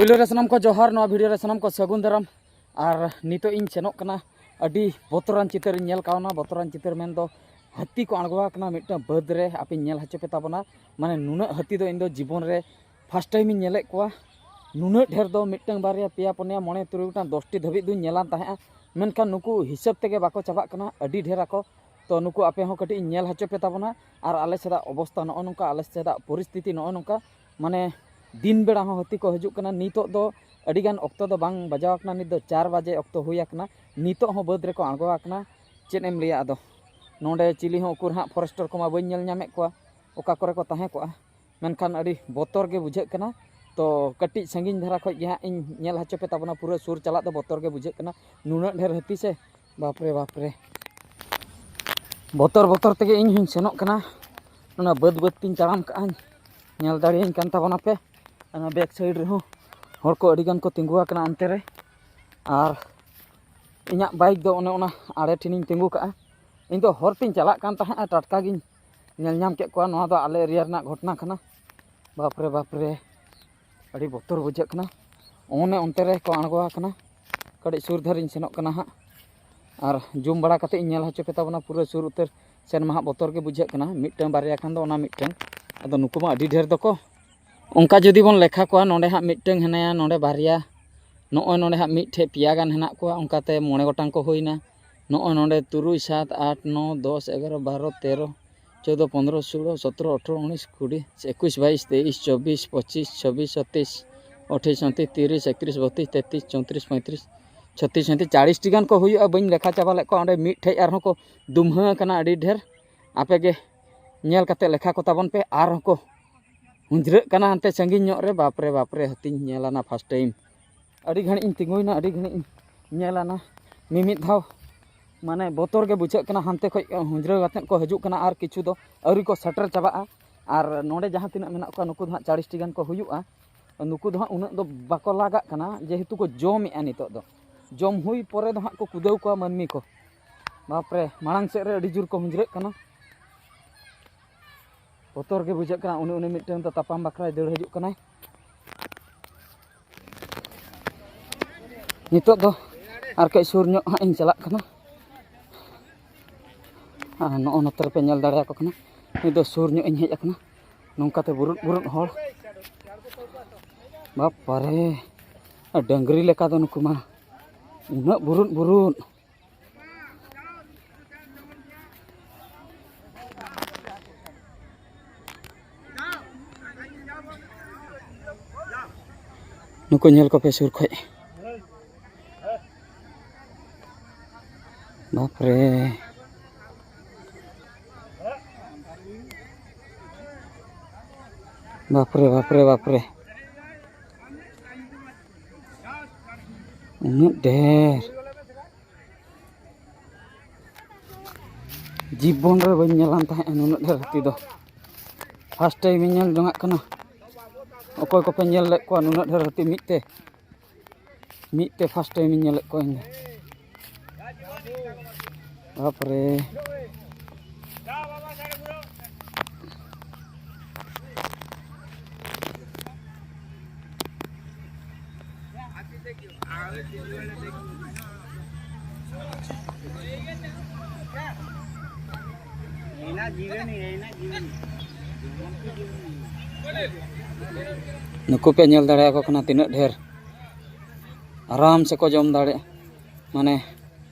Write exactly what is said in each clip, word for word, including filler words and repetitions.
ᱯᱳᱭᱞᱳ ᱨᱮ ᱥᱟᱱᱟᱢ ᱠᱚ ᱡᱚᱦᱟᱨ, ᱱᱚᱣᱟ ᱵᱷᱤᱰᱤᱭᱳ ᱨᱮ ᱥᱟᱱᱟᱢ ᱠᱚ ᱥᱟᱹᱜᱩᱱ ᱫᱟᱨᱟᱢ᱾ ᱟᱨ ᱱᱤᱛᱚᱜ ᱤᱧ ᱥᱮᱱᱚᱜ ᱠᱟᱱᱟ, ᱟᱹᱰᱤ ᱵᱚᱛᱚᱨᱟᱱ ᱪᱤᱛᱟᱹᱨ ᱤᱧ ᱧᱮᱞ ᱠᱟᱣᱱᱟ᱾ ᱵᱚᱛᱚᱨᱟᱱ ᱪᱤᱛᱟᱹᱨ ᱢᱮᱱᱫᱚ ᱦᱟᱹᱛᱤ ᱠᱚ ᱟᱬᱜᱚ ᱟᱠᱟᱱᱟ ᱢᱤᱫᱴᱟᱝ ᱵᱟᱹᱫᱽ ᱨᱮ᱾ ᱟᱯᱮᱧ ᱧᱮᱞ ᱦᱚᱪᱚ ᱯᱮ ᱛᱟᱵᱚᱱᱟ, ᱢᱟᱱᱮ ᱱᱩᱱᱟᱹᱜ ᱦᱟᱹᱛᱤ ᱫᱚ ᱤᱧ ᱫᱚ ᱡᱤᱵᱚᱱ ᱨᱮ ᱯᱷᱟᱥᱴ ᱴᱟᱭᱤᱢ ᱤᱧ ᱧᱮᱞᱮᱫ ᱠᱚᱣᱟ᱾ ᱱᱩᱱᱟᱹᱜ ᱰᱷᱮᱨ ᱫᱚ ᱢᱤᱫᱴᱟᱝ ᱵᱟᱨᱭᱟ ᱯᱮᱭᱟ ᱯᱩᱱᱭᱟ ᱢᱚᱬᱮ ᱛᱩᱨᱩᱭ ᱜᱚᱴᱟᱝ ᱫᱚᱥᱴᱤ ᱫᱷᱟᱹᱵᱤᱡ ᱫᱩᱧ ᱧᱮᱞᱟᱱ ᱛᱟᱦᱮᱸᱜᱼᱟ, ᱢᱮᱱᱠᱷᱟᱱ ᱱᱩᱠᱩ ᱦᱤᱥᱟᱹᱵ ᱛᱮᱜᱮ ᱵᱟᱠᱚ ᱪᱟᱵᱟᱜ ᱠᱟᱱᱟ, ᱟᱹᱰᱤ ᱰᱷᱮᱨ ᱟᱠᱚ᱾ ᱛᱚ ᱱᱩᱠᱩ ᱟᱯᱮ ᱦᱚᱸ ᱠᱟᱹᱴᱤᱡ ᱤᱧ ᱧᱮᱞ ᱦᱚᱪᱚ ᱯᱮ ᱛᱟᱵᱚᱱᱟ᱾ ᱟᱨ ᱟᱞᱮ ᱥᱮᱫᱟᱜ ᱚᱵᱚᱥᱛᱟ ᱱᱚᱜᱼᱚ ᱱᱚᱝᱠᱟ, ᱟᱞᱮ ᱥᱮᱫᱟᱜ ᱯᱚᱨᱤᱥᱛᱷᱤᱛᱤ ᱱᱚᱜᱼᱚ ᱱᱚᱝᱠᱟ, ᱢᱟᱱᱮ ᱫᱤᱱ ᱵᱮᱲᱟ ᱦᱚᱸ ᱦᱟᱹᱛᱤ ᱠᱚ ᱦᱤᱡᱩᱜ ᱠᱟᱱᱟ᱾ ᱱᱤᱛᱚᱜ ᱫᱚ ᱟᱹᱰᱤᱜᱟᱱ ᱚᱠᱛᱚ ᱫᱚ ᱵᱟᱝ ᱵᱟᱡᱟᱣ ᱟᱠᱟᱱᱟ, ᱱᱤᱛ ᱫᱚ ᱪᱟᱨ ᱵᱟᱡᱮ ᱚᱠᱛᱚ ᱦᱩᱭ ᱟᱠᱟᱱᱟ᱾ ᱱᱤᱛᱚᱜ ᱦᱚᱸ ᱵᱟᱹᱫᱽ ᱨᱮᱠᱚ ᱟᱬᱜᱚ ᱟᱠᱟᱱᱟ᱾ ᱪᱮᱫ ᱮᱢ ᱞᱟᱹᱭᱟ ᱟᱫᱚ, ᱱᱚᱰᱮ ᱪᱤᱞᱤ ᱦᱚᱸ ᱩᱠᱩᱨ ᱦᱟᱸᱜ ᱯᱷᱚᱨᱮᱥᱴᱟᱨ ᱠᱚᱢᱟ ᱵᱟᱹᱧ ᱧᱮᱞ ᱧᱟᱢᱮᱫ ᱠᱚᱣᱟ, ᱚᱠᱟ ᱠᱚᱨᱮ ᱠᱚ ᱛᱟᱦᱮᱸ ᱠᱚᱜᱼᱟ᱾ ᱢᱮᱱᱠᱷᱟᱱ ᱟᱹᱰᱤ ᱵᱚᱛᱚᱨ ᱜᱮ ᱵᱩᱡᱷᱟᱹᱜ ᱠᱟᱱᱟ᱾ ᱛᱚ ᱠᱟᱹᱴᱤᱡ ᱥᱟᱺᱜᱤᱧ ᱫᱷᱟᱨᱟ ᱠᱷᱚᱡ ᱜᱮ ᱦᱟᱸᱜ ᱤᱧ ᱧᱮᱞ ᱦᱚᱪᱚ ᱯᱮ ᱛᱟᱵᱚᱱᱟ᱾ ᱯᱩᱨᱟᱹ ᱥᱩᱨ ᱪᱟᱞᱟᱜ ᱫᱚ ᱵᱚᱛᱚᱨ ᱜᱮ ᱵᱩᱡᱷᱟᱹᱜ ᱠᱟᱱᱟ, ᱱᱩᱱᱟᱹᱜ ᱰᱷᱮᱨ ᱦᱟᱹᱛᱤ ᱥᱮ, ᱵᱟᱯᱨᱮ ᱵᱟᱯᱨᱮ᱾ ᱵᱚᱛᱚᱨ ᱵᱚᱛᱚᱨ ᱛᱮᱜᱮ ᱤᱧ ᱦᱚᱸᱧ ᱥᱮᱱᱚᱜ ᱠᱟᱱᱟ᱾ ᱚᱱᱟ ᱵᱟᱹᱫᱽ ᱵᱟᱹᱫᱽ ᱛᱤᱧ ᱛᱟᱲᱟᱢ ᱠᱟᱜᱼᱟᱧ, ᱧᱮᱞ ᱫᱟᱲᱮᱭᱟᱹᱧ ᱠᱟᱱ ᱛᱟᱵᱚᱱᱟᱯᱮ᱾ ᱚᱱᱟ ᱵᱮᱠ ᱥᱟᱭᱤᱰ ᱨᱮᱦᱚᱸ ᱦᱚᱲ ᱠᱚ ᱟᱹᱰᱤ ᱜᱟᱱ ᱠᱚ ᱛᱤᱸᱜᱩ ᱟᱠᱟᱱᱟ ᱚᱱᱛᱮ ᱨᱮ᱾ ᱟᱨ ᱤᱧᱟᱹᱜ ᱵᱟᱭᱤᱠ ᱫᱚ ᱚᱱᱮ ᱚᱱᱟ ᱟᱲᱮ ᱴᱷᱮᱱᱤᱧ ᱛᱤᱸᱜᱩ ᱠᱟᱜᱼᱟ᱾ ᱤᱧ ᱫᱚ ᱦᱚᱨ ᱛᱤᱧ ᱪᱟᱞᱟᱜ ᱠᱟᱱ ᱛᱟᱦᱮᱸᱫᱼᱟ, ᱴᱟᱴᱠᱟ ᱜᱤᱧ ᱧᱮᱞ ᱧᱟᱢ ᱠᱮᱫ ᱠᱚᱣᱟ᱾ ᱱᱚᱣᱟ ᱫᱚ ᱟᱞᱮ ᱮᱨᱤᱭᱟ ᱨᱮᱱᱟᱜ ᱜᱷᱚᱴᱚᱱᱟ ᱠᱟᱱᱟ᱾ ᱵᱟᱯᱨᱮ ᱵᱟᱯᱨᱮ, ᱟᱹᱰᱤ ᱵᱚᱛᱚᱨ ᱵᱩᱡᱷᱟᱹᱜ ᱠᱟᱱᱟ᱾ ᱚᱱᱮ ᱚᱱᱛᱮ ᱨᱮ ᱠᱚ ᱟᱬᱜᱚ ᱟᱠᱟᱱᱟ᱾ ᱠᱟᱹᱴᱤᱡ ᱥᱩᱨ ᱫᱷᱟᱨᱤᱧ ᱥᱮᱱᱚᱜ ᱠᱟᱱᱟ ᱦᱟᱸᱜ, ᱟᱨ ᱡᱩᱢ ᱵᱟᱲᱟ ᱠᱟᱛᱮ ᱤᱧ ᱧᱮᱞ ᱦᱚᱪᱚ ᱯᱮ ᱛᱟᱵᱚᱱᱟ᱾ ᱯᱩᱨᱟᱹ ᱥᱩᱨ ᱩᱛᱟᱹᱨ ᱥᱮᱱ ᱢᱟ ᱦᱟᱸᱜ ᱵᱚᱛᱚᱨ ᱜᱮ ᱵᱩᱡᱷᱟᱹᱜ ᱠᱟᱱᱟ᱾ ᱢᱤᱫᱴᱟᱝ ᱵᱟᱨᱭᱟ ᱠᱷᱟᱱ ᱫᱚ ᱚᱱᱟ ᱢᱤᱫᱴᱟᱝ, ᱟᱫᱚ ᱱᱩᱠᱩ ᱢᱟ ᱟᱹᱰᱤ ᱰᱷᱮᱨ ᱫᱚᱠᱚ᱾ ᱚᱱᱠᱟ ᱡᱩᱫᱤ ᱵᱚᱱ ᱞᱮᱠᱷᱟ ᱠᱚᱣᱟ, ᱱᱚᱰᱮ ᱦᱟᱸᱜ ᱢᱤᱫᱴᱟᱝ ᱦᱮᱱᱟᱭᱟ, ᱱᱚᱰᱮ ᱵᱟᱨᱭᱟ, ᱱᱚᱜᱼᱚᱭ ᱱᱚᱰᱮ ᱦᱟᱸᱜ ᱢᱤᱫ ᱴᱷᱮᱡ ᱯᱮᱭᱟ ᱜᱟᱱ ᱦᱮᱱᱟᱜ ᱠᱚᱣᱟ, ᱚᱱᱠᱟᱛᱮ ᱢᱚᱬᱮ ᱜᱚᱴᱟᱝ ᱠᱚ ᱦᱩᱭᱱᱟ᱾ ᱱᱚᱜᱼᱚᱭ ᱱᱚᱰᱮ ᱛᱩᱨᱩᱭ, ᱥᱟᱛ, ᱟᱴ, ᱱᱚ, ᱫᱚᱥ, ᱮᱜᱟᱨᱚ, ᱵᱟᱨᱚ, ᱛᱮᱨᱚ, ᱪᱳᱫᱽᱫᱳ, ᱯᱚᱱᱫᱽᱨᱚ, ᱥᱳᱞᱳ, ᱥᱚᱛᱨᱚ, ᱟᱴᱷᱨᱚ, ᱩᱱᱤᱥ, ᱠᱩᱲᱤ, ᱮᱠᱩᱥ, ᱵᱟᱭᱤᱥ, ᱛᱮᱭᱤᱥ, ᱪᱚᱵᱵᱤᱥ, ᱯᱚᱸᱪᱤᱥ, ᱪᱷᱟᱵᱵᱤᱥ, ᱥᱟᱛᱟᱥ, ᱟᱴᱷᱟᱥ, ᱩᱱᱛᱨᱤᱥ, ᱛᱤᱨᱤᱥ, ᱮᱠᱛᱨᱤᱥ, ᱵᱚᱛᱛᱨᱤᱥ, ᱛᱮᱛᱨᱤᱥ, ᱪᱳᱣᱛᱨᱤᱥ, ᱯᱚᱸᱭᱛᱨᱤᱥ, ᱪᱷᱚᱛᱨᱤᱥ, ᱥᱟᱸᱭᱛᱨᱤᱥ, ᱪᱟᱲᱤᱥ ᱴᱤ ᱜᱟᱱ ᱠᱚ ᱦᱩᱭᱩᱜᱼᱟ᱾ ᱵᱟᱹᱧ ᱞᱮᱠᱷᱟ ᱪᱟᱵᱟ ᱞᱮᱫ ᱠᱚᱣᱟ᱾ ᱚᱸᱰᱮ ᱢᱤᱫ ᱴᱷᱮᱡ ᱟᱨᱦᱚᱸ ᱠᱚ ᱫᱩᱢᱦᱟᱹ ᱟᱠᱟᱱᱟ ᱟᱹᱰᱤ ᱰᱷᱮᱨ᱾ ᱟᱯᱮ ᱜᱮ ᱧᱮᱞ ᱠᱟᱛᱮ ᱞᱮᱠᱷᱟ ᱠᱚ ᱛᱟᱵᱚᱱ ᱯᱮ᱾ ᱟᱨᱦᱚᱸ ᱠᱚ ᱦᱩᱸᱡᱽᱨᱟᱹᱜ ᱠᱟᱱᱟ ᱦᱟᱱᱛᱮ ᱥᱟᱺᱜᱤᱧ ᱧᱚᱜ ᱨᱮ᱾ ᱵᱟᱯᱨᱮ ᱵᱟᱯᱨᱮ, ᱦᱟᱹᱛᱤᱧ ᱧᱮᱞ ᱟᱱᱟ ᱯᱷᱟᱥᱴ ᱴᱟᱭᱤᱢ᱾ ᱟᱹᱰᱤ ᱜᱷᱟᱹᱲᱤᱡ ᱤᱧ ᱛᱤᱸᱜᱩᱭᱮᱱᱟ, ᱟᱹᱰᱤ ᱜᱷᱟᱹᱲᱤᱡ ᱤᱧ ᱧᱮᱞ ᱟᱱᱟ᱾ ᱢᱤᱢᱤᱫ ᱫᱷᱟᱣ ᱢᱟᱱᱮ ᱵᱚᱛᱚᱨ ᱜᱮ ᱵᱩᱡᱷᱟᱹᱜ ᱠᱟᱱᱟ᱾ ᱦᱟᱱᱛᱮ ᱠᱷᱚᱡ ᱦᱩᱸᱡᱽᱨᱟᱹᱣ ᱠᱟᱛᱮᱫ ᱠᱚ ᱦᱤᱡᱩᱜ ᱠᱟᱱᱟ, ᱟᱨ ᱠᱤᱪᱷᱩ ᱫᱚ ᱟᱹᱣᱨᱤ ᱠᱚ ᱥᱮᱴᱮᱨ ᱪᱟᱵᱟᱜᱼᱟ᱾ ᱟᱨ ᱱᱚᱰᱮ ᱡᱟᱦᱟᱸ ᱛᱤᱱᱟᱹᱜ ᱢᱮᱱᱟᱜ ᱠᱚᱣᱟ, ᱱᱩᱠᱩ ᱫᱚ ᱦᱟᱸᱜ ᱪᱟᱲᱤᱥ ᱴᱤ ᱜᱟᱱ ᱠᱚ ᱦᱩᱭᱩᱜᱼᱟ᱾ ᱱᱩᱠᱩ ᱫᱚ ᱦᱟᱸᱜ ᱩᱱᱟᱹᱜ ᱫᱚ ᱵᱟᱠᱚ ᱞᱟᱜᱟᱜ ᱠᱟᱱᱟ, ᱡᱮᱦᱮᱛᱩ ᱠᱚ ᱡᱚᱢᱮᱜᱼᱟ᱾ ᱱᱤᱛᱚᱜ ᱫᱚ ᱡᱚᱢ ᱦᱩᱭ ᱯᱚᱨᱮ ᱫᱚ ᱦᱟᱸᱜ ᱠᱚ ᱠᱩᱫᱟᱹᱣ ᱠᱚᱣᱟ ᱢᱟᱹᱱᱢᱤ ᱠᱚ᱾ ᱵᱟᱯᱨᱮ, ᱢᱟᱲᱟᱝ ᱥᱮᱫ ᱨᱮ ᱟᱹᱰᱤ ᱡᱳᱨ ᱠᱚ ᱦᱩᱸᱡᱽᱨᱟᱹᱜ ᱠᱟᱱᱟ᱾ ᱵᱚᱛᱚᱨ ᱜᱮ ᱵᱩᱡᱷᱟᱹᱜ ᱠᱟᱱᱟ᱾ ᱩᱱᱤ, ᱩᱱᱤ ᱢᱤᱫᱴᱟᱝ ᱫᱚ ᱛᱟᱯᱟᱢ ᱵᱟᱠᱷᱨᱟᱭ ᱫᱟᱹᱲ ᱦᱤᱡᱩᱜ ᱠᱟᱱᱟᱭ᱾ ᱱᱤᱛᱚᱜ ᱫᱚ ᱟᱨ ᱠᱟᱹᱡ ᱥᱩᱨ ᱧᱚᱜ ᱦᱟᱸᱜ ᱤᱧ ᱪᱟᱞᱟᱜ ᱠᱟᱱᱟ᱾ ᱟᱨ ᱱᱚᱜᱼᱚ ᱱᱚᱛᱮ ᱨᱮᱯᱮ ᱧᱮᱞ ᱫᱟᱲᱮᱭᱟᱠᱚ ᱠᱟᱱᱟ, ᱱᱤᱛ ᱫᱚ ᱥᱩᱨ ᱧᱚᱜ ᱤᱧ ᱦᱮᱡ ᱟᱠᱟᱱᱟ᱾ ᱱᱚᱝᱠᱟᱛᱮ ᱵᱩᱨᱩᱫ ᱵᱩᱨᱩᱫ ᱦᱚᱲ, ᱵᱟᱯᱟᱨᱮ, ᱰᱟᱹᱝᱨᱤ ᱞᱮᱠᱟ ᱫᱚ ᱱᱩᱠᱩ ᱢᱟ, ᱩᱱᱟᱹᱜ ᱵᱩᱨᱩᱫ ᱵᱩᱨᱩᱫ᱾ ᱱᱩᱠᱩ ᱧᱮᱞ ᱠᱚᱯᱮ ᱥᱩᱨ ᱠᱷᱚᱡ᱾ ᱵᱟᱯᱨᱮ᱾ ᱵᱟᱯᱨᱮ, ᱵᱟᱯᱨᱮ, ᱵᱟᱯᱨᱮ᱾ ᱩᱱᱟᱹᱜ ᱰᱷᱮᱨ᱾ ᱡᱤᱵᱚᱱ ᱨᱮ ᱵᱟᱹᱧ ᱧᱮᱞᱟᱱ ᱛᱟᱦᱮᱸᱫ ᱱᱩᱱᱟᱹᱜ ᱰᱷᱮᱨ ᱦᱟᱹᱛᱤ ᱫᱚ᱾ ᱯᱷᱟᱥᱴ ᱴᱟᱭᱤᱢ ᱤᱧ ᱧᱮᱞ ᱡᱚᱝᱟᱜ ᱠᱟᱱᱟ᱾ ᱚᱠᱚᱭ ᱠᱚᱯᱮ ᱧᱮᱞ ᱞᱮᱫ ᱠᱚᱣᱟ ᱱᱩᱱᱟᱹᱜ ᱰᱷᱮᱨ ᱦᱟᱹᱛᱤ ᱢᱤᱫ ᱛᱮ? ᱢᱤᱫ ᱛᱮ ᱯᱷᱟᱥᱴ ᱴᱟᱭᱤᱢ ᱤᱧ ᱧᱮᱞᱮᱫ ᱠᱚᱣᱟ ᱤᱧ ᱫᱚ᱾ ᱵᱟᱯᱨᱮ᱾ ᱱᱩᱠᱩ ᱯᱮ ᱧᱮᱞ ᱫᱟᱲᱮᱭᱟᱠᱚ ᱠᱟᱱᱟ ᱛᱤᱱᱟᱹᱜ ᱰᱷᱮᱨ᱾ ᱟᱨᱟᱢ ᱥᱮᱠᱚ ᱡᱚᱢ ᱫᱟᱲᱮᱭᱟᱜᱼᱟ, ᱢᱟᱱᱮ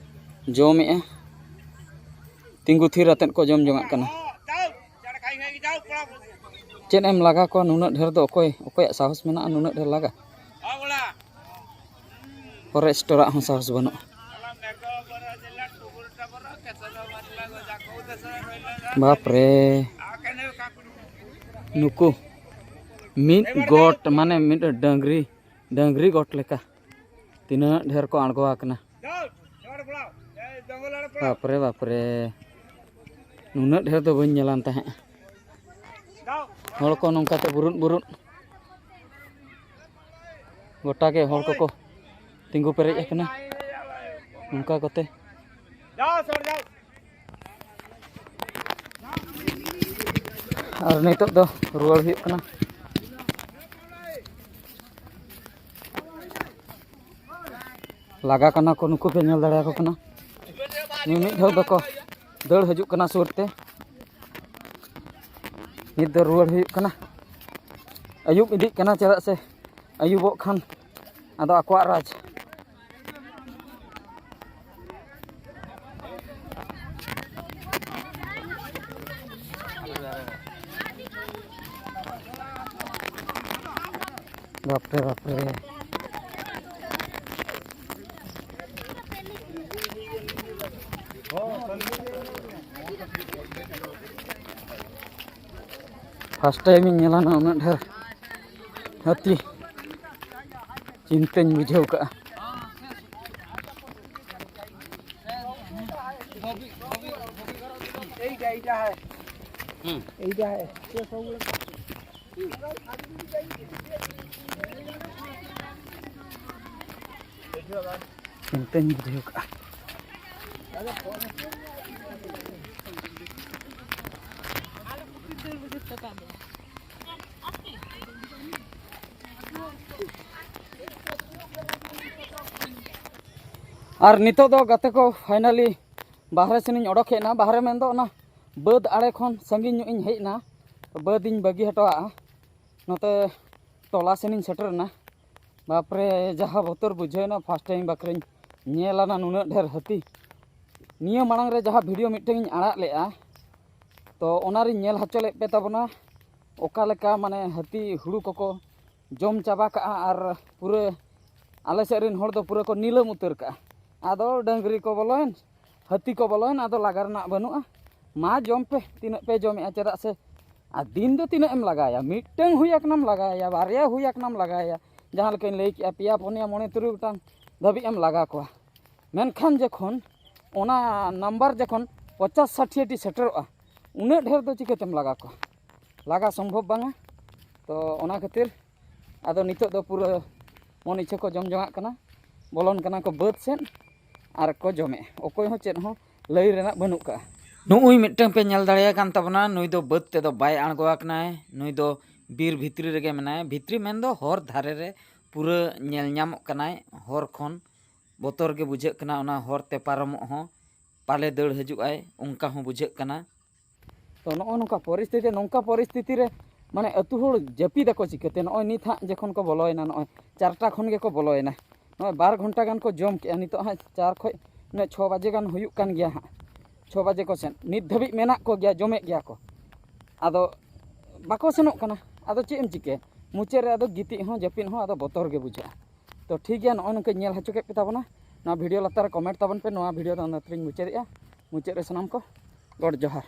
ᱡᱚᱢᱮᱜᱼᱟ, ᱛᱤᱸᱜᱩ ᱛᱷᱤᱨ ᱟᱛᱮᱫ ᱠᱚ ᱡᱚᱢ ᱡᱚᱝᱟᱜ ᱠᱟᱱᱟ᱾ ᱪᱮᱫ ᱮᱢ ᱞᱟᱜᱟ ᱠᱚᱣᱟ ᱱᱩᱱᱟᱹᱜ ᱰᱷᱮᱨ ᱫᱚ? ᱚᱠᱚᱭ, ᱚᱠᱚᱭᱟᱜ ᱥᱟᱦᱚᱥ ᱢᱮᱱᱟᱜᱼᱟ ᱱᱩᱱᱟᱹᱜ ᱰᱷᱮᱨ ᱞᱟᱜᱟ? ᱯᱷᱚᱨᱮᱥᱴᱚᱨᱟᱜ ᱦᱚᱸ ᱥᱟᱦᱚᱥ ᱵᱟᱹᱱᱩᱜᱼᱟ᱾ ᱵᱟᱯᱨᱮ, ᱱᱩᱠᱩ ᱢᱤᱫ ᱜᱚᱴ, ᱢᱟᱱᱮ ᱢᱤᱫ ᱰᱟᱹᱝᱨᱤ, ᱰᱟᱹᱝᱨᱤ ᱜᱚᱴ ᱞᱮᱠᱟ ᱛᱤᱱᱟᱹᱜ ᱰᱷᱮᱨ ᱠᱚ ᱟᱬᱜᱚ ᱟᱠᱟᱱᱟ᱾ ᱵᱟᱯᱨᱮ, ᱵᱟᱯᱨᱮ, ᱱᱩᱱᱟᱹᱜ ᱰᱷᱮᱨ ᱫᱚ ᱵᱟᱹᱧ ᱧᱮᱞᱟᱱ ᱛᱟᱦᱮᱸᱫ᱾ ᱦᱚᱲ ᱠᱚ ᱱᱚᱝᱠᱟᱛᱮ ᱵᱩᱨᱩᱫ ᱵᱩᱨᱩᱫ ᱜᱚᱴᱟ ᱜᱮ ᱦᱚᱲ ᱠᱚᱠᱚ ᱛᱤᱸᱜᱩ ᱯᱮᱨᱮᱡ ᱟᱠᱟᱱᱟ ᱱᱚᱝᱠᱟ ᱠᱚᱛᱮ᱾ ᱟᱨ ᱱᱤᱛᱚᱜ ᱫᱚ ᱨᱩᱣᱟᱹᱲ ᱦᱩᱭᱩᱜ ᱠᱟᱱᱟ᱾ ᱞᱟᱜᱟ ᱠᱟᱱᱟ ᱠᱚ, ᱱᱩᱠᱩ ᱯᱮ ᱧᱮᱞ ᱫᱟᱲᱮᱭᱟᱠᱚ ᱠᱟᱱᱟ᱾ ᱢᱤᱢᱤᱫ ᱫᱷᱟᱣ ᱫᱚᱠᱚ ᱫᱟᱹᱲ ᱦᱤᱡᱩᱜ ᱠᱟᱱᱟ ᱥᱩᱨ ᱛᱮ᱾ ᱱᱤᱛ ᱫᱚ ᱨᱩᱣᱟᱹᱲ ᱦᱩᱭᱩᱜ ᱠᱟᱱᱟ᱾ ᱟᱹᱭᱩᱵ ᱤᱫᱤᱜ ᱠᱟᱱᱟ, ᱪᱮᱫᱟᱜ ᱥᱮ ᱟᱹᱭᱩᱵᱚᱜ ᱠᱷᱟᱱ ᱟᱫᱚ ᱟᱠᱚᱣᱟᱜ ᱨᱟᱡᱽ᱾ ᱵᱟᱯᱨᱮ, ᱵᱟᱯᱨᱮ᱾ First time ᱤᱧ ᱧᱮᱞᱟ ᱱᱟ ᱩᱱᱟᱹᱜ ᱰᱷᱮᱨ ᱦᱟᱹᱛᱤ᱾ ᱪᱤᱱᱛᱟᱹᱧ ᱵᱩᱡᱷᱟᱹᱣ ᱠᱟᱜᱼᱟ᱾ এইটা, এইটা হয়। হুম। এইটা হয়। ᱪᱤᱱᱛᱟᱹᱧ ᱵᱩᱡᱷᱟᱹᱣ ᱠᱟᱜᱼᱟ᱾ ᱟᱨ ᱱᱤᱛᱚᱜ ᱫᱚ ᱜᱟᱛᱮ ᱠᱚ finally ᱵᱟᱦᱨᱮ ᱥᱮᱱᱤᱧ ᱚᱰᱚᱠ ᱦᱮᱡ ᱮᱱᱟ᱾ ᱵᱟᱦᱨᱮ ᱢᱮᱱᱫᱚ ᱚᱱᱟ ᱵᱟᱹᱫᱽ ᱟᱲᱮ ᱠᱷᱚᱱ ᱥᱟᱺᱜᱤᱧ ᱧᱚᱜ ᱤᱧ ᱦᱮᱡ ᱮᱱᱟ᱾ ᱵᱟᱹᱫᱽ ᱤᱧ ᱵᱟᱹᱜᱤ ᱦᱚᱴᱚᱣᱟᱜᱼᱟ, ᱱᱚᱛᱮ ᱴᱚᱞᱟ ᱥᱮᱱᱤᱧ ᱥᱮᱴᱮᱨ ᱮᱱᱟ᱾ ᱵᱟᱯᱨᱮ, ᱡᱟᱦᱟᱸ ᱵᱚᱛᱚᱨ ᱵᱩᱡᱷᱟᱹᱣ ᱮᱱᱟ first time ᱵᱟᱠᱷᱨᱟᱧ ᱧᱮᱞ ᱟᱱᱟ ᱱᱩᱱᱟᱹᱜ ᱰᱷᱮᱨ ᱦᱟᱹᱛᱤ᱾ ᱱᱤᱭᱟᱹ ᱢᱟᱲᱟᱝ ᱨᱮ ᱡᱟᱦᱟᱸ video ᱢᱤᱫᱴᱟᱝ ᱤᱧ ᱟᱲᱟᱜ ᱞᱮᱫᱼᱟ, ᱛᱚ ᱚᱱᱟᱨᱤᱧ ᱧᱮᱞ ᱦᱚᱪᱚ ᱞᱮᱫ ᱯᱮ ᱛᱟᱵᱚᱱᱟ ᱚᱠᱟ ᱞᱮᱠᱟ ᱢᱟᱱᱮ ᱦᱟᱹᱛᱤ ᱦᱩᱲᱩ ᱠᱚᱠᱚ ᱡᱚᱢ ᱪᱟᱵᱟ ᱠᱟᱜᱼᱟ ᱟᱨ ᱯᱩᱨᱟᱹ ᱟᱞᱮ ᱥᱮᱫ ᱨᱮᱱ ᱦᱚᱲ ᱫᱚ ᱯᱩᱨᱟᱹ ᱠᱚ ᱱᱤᱞᱟᱹᱢ ᱩᱛᱟᱹᱨ ᱠᱟᱜᱼᱟ᱾ ᱟᱫᱚ ᱰᱟᱹᱝᱨᱤ ᱠᱚ ᱵᱚᱞᱚᱭᱮᱱ, ᱦᱟᱹᱛᱤ ᱠᱚ ᱵᱚᱞᱚᱭᱮᱱ, ᱟᱫᱚ ᱞᱟᱜᱟ ᱨᱮᱱᱟᱜ ᱵᱟᱹᱱᱩᱜᱼᱟ᱾ ᱢᱟ ᱡᱚᱢ ᱯᱮ, ᱛᱤᱱᱟᱹᱜ ᱯᱮ ᱡᱚᱢᱮᱜᱼᱟ, ᱪᱮᱫᱟᱜ ᱥᱮ ᱟᱨ ᱫᱤᱱ ᱫᱚ ᱛᱤᱱᱟᱹᱜ ᱮᱢ ᱞᱟᱜᱟᱭᱟ? ᱢᱤᱫᱴᱟᱹᱝ ᱦᱩᱭ ᱟᱠᱟᱱᱟᱢ ᱞᱟᱜᱟᱭᱟ, ᱵᱟᱨᱭᱟ ᱦᱩᱭ ᱟᱠᱟᱱᱟᱢ ᱞᱟᱜᱟᱭᱟ, ᱡᱟᱦᱟᱸ ᱞᱮᱠᱟᱧ ᱞᱟᱹᱭ ᱠᱮᱜᱼᱟ, ᱯᱮᱭᱟ, ᱯᱩᱱᱭᱟ, ᱢᱚᱬᱮ, ᱛᱩᱨᱩᱭ ᱜᱚᱴᱟᱝ ᱫᱷᱟᱹᱵᱤᱡ ᱮᱢ ᱞᱟᱜᱟ ᱠᱚᱣᱟ᱾ ᱢᱮᱱᱠᱷᱟᱱ ᱡᱚᱠᱷᱚᱱ ᱚᱱᱟ number ᱡᱚᱠᱷᱚᱱ ᱯᱚᱪᱟᱥ ᱥᱟᱴᱷᱤᱭᱟᱹ ᱴᱤ ᱥᱮᱴᱮᱨᱚᱜᱼᱟ, ᱩᱱᱟᱹᱜ ᱰᱷᱮᱨ ᱫᱚ ᱪᱤᱠᱟᱹᱛᱮᱢ ᱞᱟᱜᱟ ᱠᱚᱣᱟ? ᱞᱟᱜᱟ ᱥᱚᱢᱵᱷᱚᱵ ᱵᱟᱝᱟ᱾ ᱛᱚ ᱚᱱᱟ ᱠᱷᱟᱹᱛᱤᱨ ᱟᱫᱚ ᱱᱤᱛᱚᱜ ᱫᱚ ᱯᱩᱨᱟᱹ ᱢᱚᱱ ᱤᱪᱪᱷᱟᱹ ᱠᱚ ᱡᱚᱢ ᱡᱚᱝᱟᱜ ᱠᱟᱱᱟ, ᱵᱚᱞᱚᱱ ᱠᱟᱱᱟ ᱠᱚ ᱵᱟᱹᱫᱽ ᱥᱮᱫ ᱟᱨ ᱠᱚ ᱡᱚᱢᱮᱜᱼᱟ᱾ ᱚᱠᱚᱭ ᱦᱚᱸ ᱪᱮᱫ ᱦᱚᱸ ᱞᱟᱹᱭ ᱨᱮᱱᱟᱜ ᱵᱟᱹᱱᱩᱜ ᱠᱟᱜᱼᱟ᱾ ᱱᱩᱜᱼᱩᱭ ᱢᱤᱫᱴᱟᱝ ᱯᱮ ᱧᱮᱞ ᱫᱟᱲᱮᱭᱟᱭ ᱠᱟᱱ ᱛᱟᱵᱚᱱᱟ, ᱱᱩᱭ ᱫᱚ ᱵᱟᱹᱫᱽ ᱛᱮᱫᱚ ᱵᱟᱭ ᱟᱬᱜᱚ ᱟᱠᱟᱱᱟᱭ, ᱱᱩᱭ ᱫᱚ ᱵᱤᱨ ᱵᱷᱤᱛᱨᱤ ᱨᱮᱜᱮ ᱢᱮᱱᱟᱭᱟ᱾ ᱵᱷᱤᱛᱨᱤ ᱢᱮᱱᱫᱚ ᱦᱚᱨ ᱫᱷᱟᱨᱮ ᱨᱮ ᱯᱩᱨᱟᱹ ᱧᱮᱞ ᱧᱟᱢᱚᱜ ᱠᱟᱱᱟᱭ, ᱦᱚᱨ ᱠᱷᱚᱱ ᱵᱚᱛᱚᱨ ᱜᱮ ᱵᱩᱡᱷᱟᱹᱜ ᱠᱟᱱᱟ᱾ ᱚᱱᱟ ᱦᱚᱨ ᱛᱮ ᱯᱟᱨᱚᱢᱚᱜ ᱦᱚᱸ ᱯᱟᱞᱮ ᱫᱟᱹᱲ ᱦᱤᱡᱩᱜ ᱟᱭ, ᱚᱱᱠᱟ ᱦᱚᱸ ᱵᱩᱡᱷᱟᱹᱜ ᱠᱟᱱᱟ᱾ ᱛᱚ ᱱᱚᱜᱼᱚ ᱱᱚᱝᱠᱟ ᱯᱚᱨᱤᱥᱛᱷᱤᱛᱤ, ᱱᱚᱝᱠᱟ ᱯᱚᱨᱤᱥᱛᱷᱤᱛᱤ ᱨᱮ ᱢᱟᱱᱮ ᱟᱹᱛᱩ ᱦᱚᱲ ᱡᱟᱹᱯᱤᱫᱟᱠᱚ ᱪᱤᱠᱟᱹᱛᱮ? ᱱᱚᱜᱼᱚᱭ ᱱᱤᱛ ᱦᱟᱸᱜ ᱡᱚᱠᱷᱚᱱ ᱠᱚ ᱵᱚᱞᱚᱭᱮᱱᱟ, ᱱᱚᱜᱼᱚᱭ ᱪᱟᱨᱴᱟ ᱠᱷᱚᱱ ᱜᱮᱠᱚ ᱵᱚᱞᱚᱭᱮᱱᱟ, ᱱᱚᱜᱼᱚᱭ ᱵᱟᱨ ᱜᱷᱚᱱᱴᱟ ᱜᱟᱱ ᱠᱚ ᱡᱚᱢ ᱠᱮᱜᱼᱟ᱾ ᱱᱤᱛᱚᱜ ᱦᱟᱸᱜ ᱪᱟᱨ ᱠᱷᱚᱡ ᱱᱚᱜᱼᱚᱭ ᱪᱷᱚ ᱵᱟᱡᱮ ᱜᱟᱱ ᱦᱩᱭᱩᱜ ᱠᱟᱱ ᱜᱮᱭᱟ ᱦᱟᱸᱜ, ᱪᱷᱚ ᱵᱟᱡᱮ ᱠᱚ ᱥᱮᱱ ᱱᱤᱛ ᱫᱷᱟᱹᱵᱤᱡ ᱢᱮᱱᱟᱜ ᱠᱚᱜᱮᱭᱟ, ᱡᱚᱢᱮᱫ ᱜᱮᱭᱟ ᱠᱚ, ᱟᱫᱚ ᱵᱟᱠᱚ ᱥᱮᱱᱚᱜ ᱠᱟᱱᱟ᱾ ᱟᱫᱚ ᱪᱮᱫ ᱮᱢ ᱪᱤᱠᱟᱹᱭᱟ? ᱢᱩᱪᱟᱹᱫ ᱨᱮ ᱟᱫᱚ ᱜᱤᱛᱤᱡ ᱦᱚᱸ ᱡᱟᱹᱯᱤᱫ ᱦᱚᱸ ᱟᱫᱚ ᱵᱚᱛᱚᱨ ᱜᱮ ᱵᱩᱡᱷᱟᱹᱜᱼᱟ᱾ ᱛᱚ ᱴᱷᱤᱠ ᱜᱮᱭᱟ, ᱱᱚᱜᱼᱚᱭ ᱱᱚᱝᱠᱟᱧ ᱧᱮᱞ ᱦᱚᱪᱚ ᱠᱮᱫ ᱯᱮ ᱛᱟᱵᱚᱱᱟ᱾ ᱱᱚᱣᱟ ᱵᱷᱤᱰᱤᱭᱳ ᱞᱟᱛᱟᱨ ᱨᱮ ᱠᱚᱢᱮᱱᱴ ᱛᱟᱵᱚᱱ ᱯᱮ᱾ ᱱᱚᱣᱟ ᱵᱷᱤᱰᱤᱭᱳ ᱫᱚ ᱚᱱᱟ ᱛᱮᱞᱤᱧ ᱢᱩᱪᱟᱹᱫᱮᱜᱼᱟ᱾ ᱢᱩᱪᱟᱹᱫ ᱨᱮ ᱥᱟᱱᱟᱢ ᱠᱚ ᱜᱚᱰ ᱡᱚᱦᱟᱨ᱾